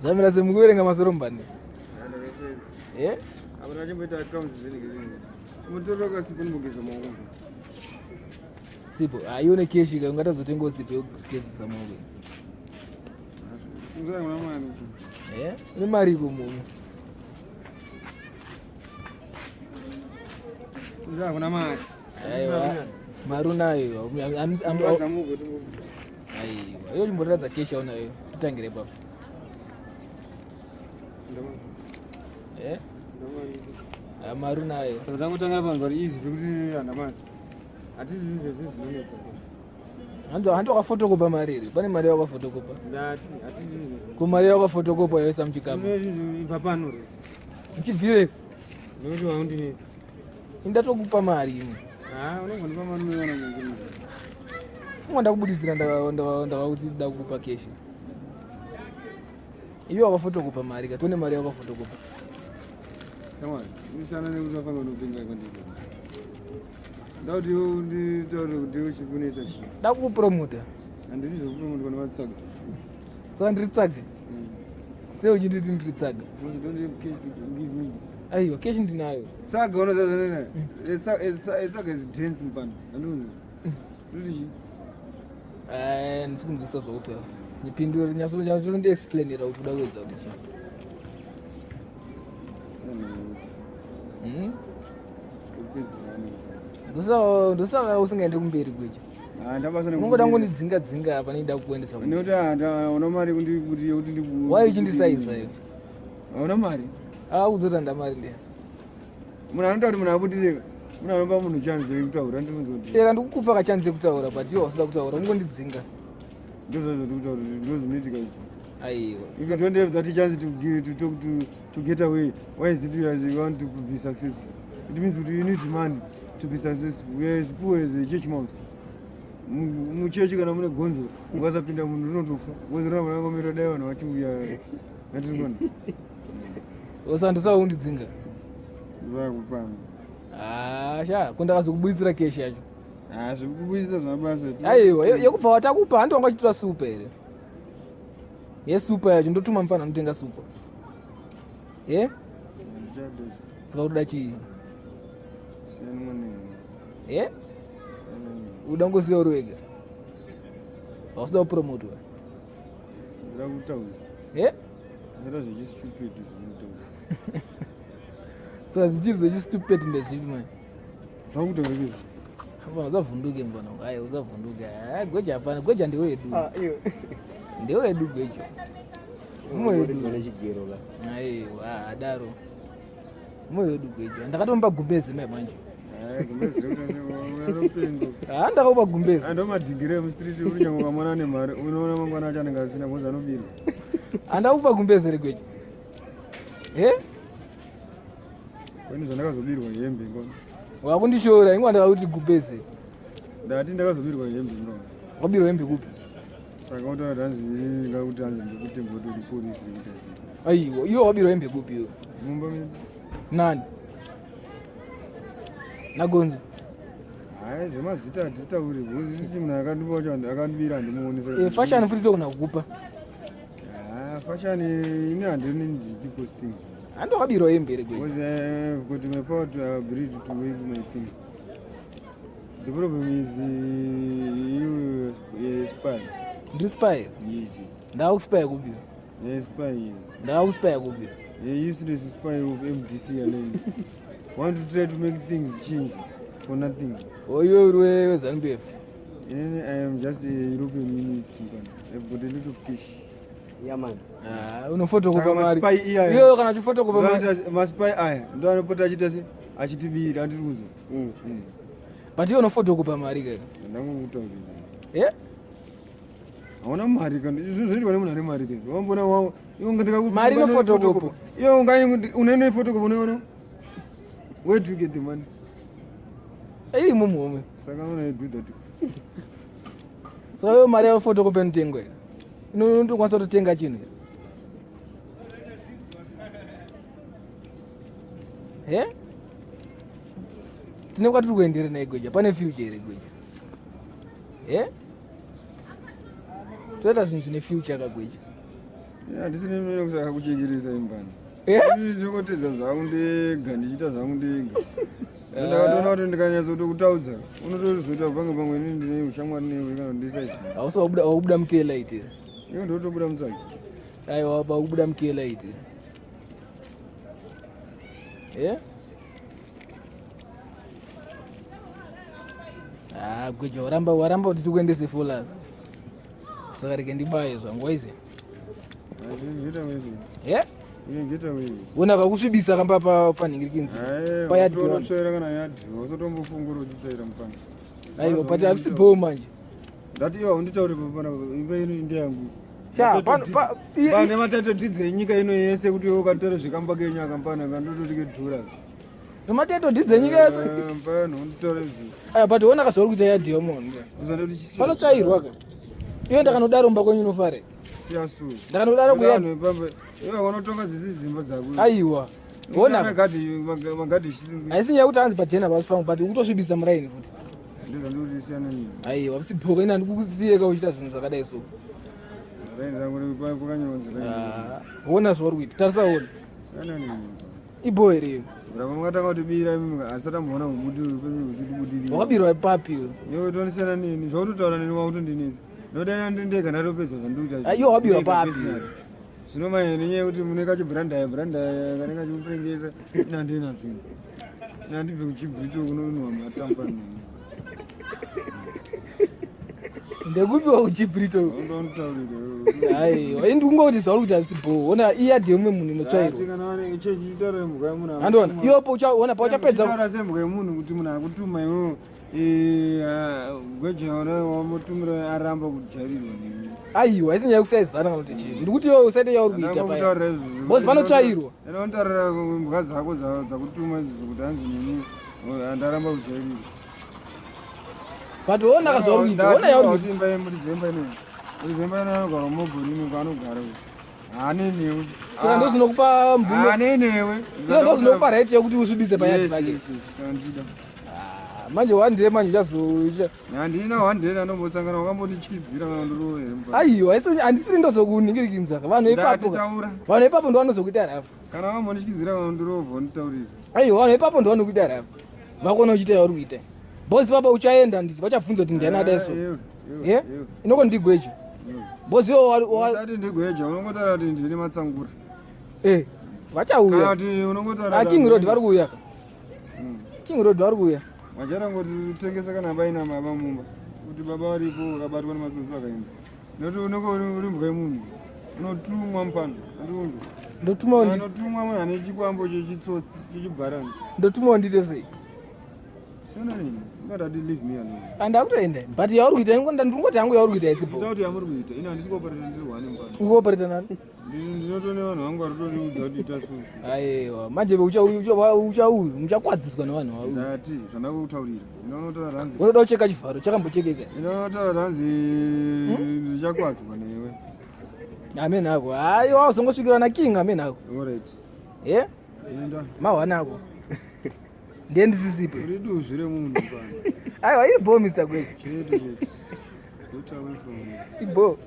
Zvamira semukuverenga masoro mbani. Eh? Apa ndachimboita accounts dzinenge dzinenge. Mutoriro kasipo ndimbogeza maoko. Sipo, ah ione cash ka ungatazotengawo sipo yekugezesa maoko. Unzara kuna mwana. Eh? Une mari iko muno. Unzara kuna mari. Aiwa. Mari unayo. Aiwa. Iyo chimboratidza cash yaunayo. Totangire ipapo. Eh? Ah, mari unayo. Tangotangira panhu pari easy pekuti handamari. Hatizivi zvezvi zvinonetsa. Hanzi hanti wakafotokopa mari here? Pane mari yawakafotokopa. Ndati hatizivi. Ko mari yawakafotokopa yoisa muchikama. Ibva pano re. Uchibvire. Nekuti waundinetsa. Ndatokupa mari imwe. Ah, unongondipa mari unoiwana mangwana. Unga ndakubudisira ndava kuti ndakupa cash. Iwe wakafotokopa mari ka tone mari yawakafotokopa. Shamwari, unisana nekuti wafanga unopenga kwandiri. Ndauti nditaure kuti uchikunetsa chii. Ndakukupromota. Handidi zvekupromotwa nevatsaga. Saka ndiri tsaga. Sei uchinditi ndiri tsaga? You don't have cash to give me. Aiwa, cash ndinayo. Tsaga unoziva Tsaga is dense mupano. Andikuziva. Ndoti chii? Eh, ndisi kunzwisisa zvakutaura. Ndipindure nyatso ndiexplainira kuti uda kuedza kuti chii. Hmm? Ndosaka usingaendi kumberi kwecho. Unongoda ngondidzinga dzinga apa nida kukuendesa kumberi. Nekuti hauna mari kuti kuti ndiku. Why uchindisaiza iwe? Hauna mari? Ah, uzota ndamari ndiya. Munhu anoita kuti munhu abudirire. Munhu anopa munhu chance yekutaura ndinonzwa kuti. Eka ndikukupa kachance yekutaura but iwe usida kutaura ungondidzinga. Ndozvo zvandiri kutaura kuti ndozvinoitika izvi. Aiwa. If you don't have that chance to give, to talk to get away, why is it you as you want to be successful? It means that you need money to be successful. We are as poor as a church mouse. Muchechi kana mune gonzo ukasapinda munhu rinotofa gonzo rinongomira dai vanhu vachiuya ngatirikona Usandosaka kundidzinga. vakupanga Ah, sha, ko ndakazokubuditsira cash yacho. Ah, zvekubudisa zvamabasa Aiwa, yekubva watakupa handi wanga uchitora super here? Yesupa yacho ndotuma mufana anotenga supa. Eh? Saka unoda chii? Eh? Uda ngosiya uri wega. Hausida kupromotwa. Ndira kutaura. Eh? Ndira zvechistupid zvinotaura. Saka zvichiri zvechistupid ndezvipi manje? Zvakutaura izvi. Hapana, usavhunduke mfana wangu. Aiwa, usavhunduke. Ah, gweja hapana. Gweja ndewedu. Ah, iwe. Ndewedu gweja. Mumwe wedu. Uri chigero ka. Aiwa, adaro. Mumwe wedu gweja. Ndakatomupa gumbezi mai manje. Hayi, gumbezi rekuti Ah, ndakakupa gumbezi. Ando madhigire emustreet uri nyange ukamona nemari unoona mangwana acho anenge asina ngozi anobirwa. Handakupa gumbezi regweja. Eh? Kwani zvandakazobirwa hembe ngo. Wakundishora, ingwa ndakakuti gumbezi. Ndati ndakazobirwa hembe ngo. Wabirwa hembe kupi? Saka unotaura kuti hanzi inini ndingakuti hanzi ndikutemba kuti uri polisi rekuita sei. Aiwa, iwe wabirwa hembe kupi iwe? Mumba medu. Nani? Nagonzo. Hayi zvemazita hatitauri because isiti munhu akandipa wacho akandibira handimuoni saka. Eh, fashion futi togona kukupa. Ah, fashion ini handini people's things. Handi wakabirwa hembe here gweja? Because I've got my power to ability to wave my things. The problem is you spy. Ndiri spy. Yes, yes. Ndakuspy kupi? Yes, spy, yes. Ndakuspy kupi? A useless spy of MDC Alliance. Want to try to make things change for nothing. Oh, iwe uri weZANU PF. Inini, I am just a European Unionist. I've got a lot of cash. Yeah man. Ah, unofotokopa Saka mari. maspy iyaya. Iwe kana uchifotokopa mari. Maspy aya ndo anopota achiita se achitibira andiri kunzwa. But iwe unofotokopa mari kai. Ndangokutaurira. Eh? Hauna mari kana izvo zvinoitwa nemunhu ane mari kai. Wambona wawo iwe ungataka Mari inofotokopa. Iwe ungani unoino fotokopa unoiona? Where do you get the money? Iri mumuhomwe. Saka unoona do that. Saka iwe mari yafotokopa inotengo here? Inotokwanisa kutotenga chinhu here? Eh? Tine kwatiri kuendera naye gweja. Pane future here gweja? Eh? Toita zvinhu zvine future kagweja. Handisi nemene kusaka kuchekeresa imbani. Ndinongotedza zvangu ndega ndichiita zvangu ndega. Ndakatoona kuti ndikanyatsotokutaudza unotozoita pange pamwe ini ndine ushamwari newe kana ndisaizi. Hausi wakubuda wakubuda mukela ite. Iwe ndotobuda mutsaki. Aiwa wakubuda mukela ite. Yeah? Ah, gweja waramba waramba kuti tikuendese followers. Saka rege ndibaye zvangu waize. Yeah? Wona vakusvibisa kamba pa panhingirikinzi. Pa yard unotsvaira kana yard usatombofunga uchitsvaira mupana. Aiwa but havisi bho manje. Ndati iwe unditaure pana imba ino ndeyangu. Sha pano pa pane matato dzidze nyika ino yese kuti iwe ukatora zvikamba kenyu akampana kandototi kedhura. Matato dzidze nyika yese. Eh, mpano unditaure izvi. Aiwa but wona kazouri kuita yard yomunhu. Panotsvairwa ka. Iwe ndakanodaro mumba kwenyu unofare. Siya su. Ndakanodaro kuya. Iwe unotonga dzidzi dzimba dzako. Aiwa. Wona. Magadhi magadhi. Haisi nyaya kuti hanzi pajena pasi pangu but ukutosvibisa muraini futi. Ndizvo ndikuti siyana nini. Aiwa usibhoka ini handikukusiye ka uchiita zvinhu zvakadai so. Raini rangu riri raini. Ah, wona zvauri kuita. Tarisa wona. Siyana nini. Ibho here iyo? Ramba makatanga kutibira imi asati amboona kubudirira. Wakabirwa papi iwe? Iwe tonisiyana nini? Zvautotaura neni wakutondinetsa. Ndodaina ndiri ndega ndatopedza zvandikuita. Ah, iwe wabirwa papi? Zvino manje nenyaya yekuti mune kachibrandaya brandaya kanenge kachimupengesa ina ndina zvinhu. Ina ndibve kuchibvito kunonwa matamba neni. Ndekupiwa kuchibrito. Undotaurira. Aiwa, ini ndikungoti zvauri kuita hazvisi bho. Ona iya ndeyemumwe munhu inotsvairwa. Kana wane chechi itaura yemhuka yemunhu. Andiona. Iyopo uchaona pauchapedza Itaura semhuka yemunhu kuti munhu akutuma iwewe. Eh, gweja wamutumira aramba kujairirwa newe. Aiwa, haisi nyaya yekusaizana kana kuti chii. Ndikuti iwe usaite yauri kuita paya. Boss panotsvairwa. Inotaurira mbwa dzako dzakutuma izvo kuti hanzi nini ndaramba kujairirwa. But ona kazauri kuita, ona yauri kuita. Imba yemuridzi wemba inoyi. Muridzi wemba inoyi anogara mumobhorino kwaanogara uyu. Haane newe. Saka ndozvinokupa mvumo. Haane newe. Iwe ndozvinokupa right yekuti usvibise payadi pake. Yes, yes, kana ndichida. Ah, manje one day manje uchazo Handina one day ndanombosangana wakambondityidzira kana ndirove here mupana. Aiwa, handisiri ndozokuningirikinza. Vanhu ipapo. Ndatitaura. Vanhu ipapo ndo vanozokuita rafu. Kana wambondityidzira kana ndirove nditaurira. Aiwa, vanhu ipapo ndo vanokuita rafu. Vakuona uchiita yauri kuita. Boss baba uchaenda nditi vachabvunza kuti ndiani adai so. Yeah? Inoko ndigweje. Boss iwo Usati ndigweje, unongotaura kuti ndine matsangura. Eh, vachauya. Kana kuti unongotaura Ah, King Road vari kuuya ka. King Road vari kuuya. Vachara ngoti tengesa kana baina baba mumba. Kuti baba varipo vakabatwa nematsotsi vakaenda. Nekuti unenge uri mbwa yemunhu. Unotumwa mufana. Andiunzwa. Ndotumwa ndi Unotumwa munhu ane chikwambo chechitsotsi chechibharanzi. Ndotumwa ndiite sei? Siyana nini? Ungatati leave me alone. Andakutoenda. But yauri kuita ndingoti hangu yauri kuita isipo. Ita kuti yamuri kuita. Ini handisi kuoperata ndiri one mufana. Ukuoperata nani? Ndinotone vanhu vangu vari kutondiudza kuti ita so. Aiwa, manje uchauyu muchakwadziswa nevanhu vauyu. Ndati zvandakutaurira. Ndinonotaura ranzi. Unoda kucheka chivharo chakambochekeka. Ndinonotaura ranzi ndichakwadzwa newe. Amen ako. Aiwa uzongosvikira na king amen ako. All right. Yeah? Enda. Mahwana ako. Ndiye ndisisipo. Uri duzvi remunhu pano. Aiwa iri bho Mr. Gweja. Chete chete. Get away from me. Ibo.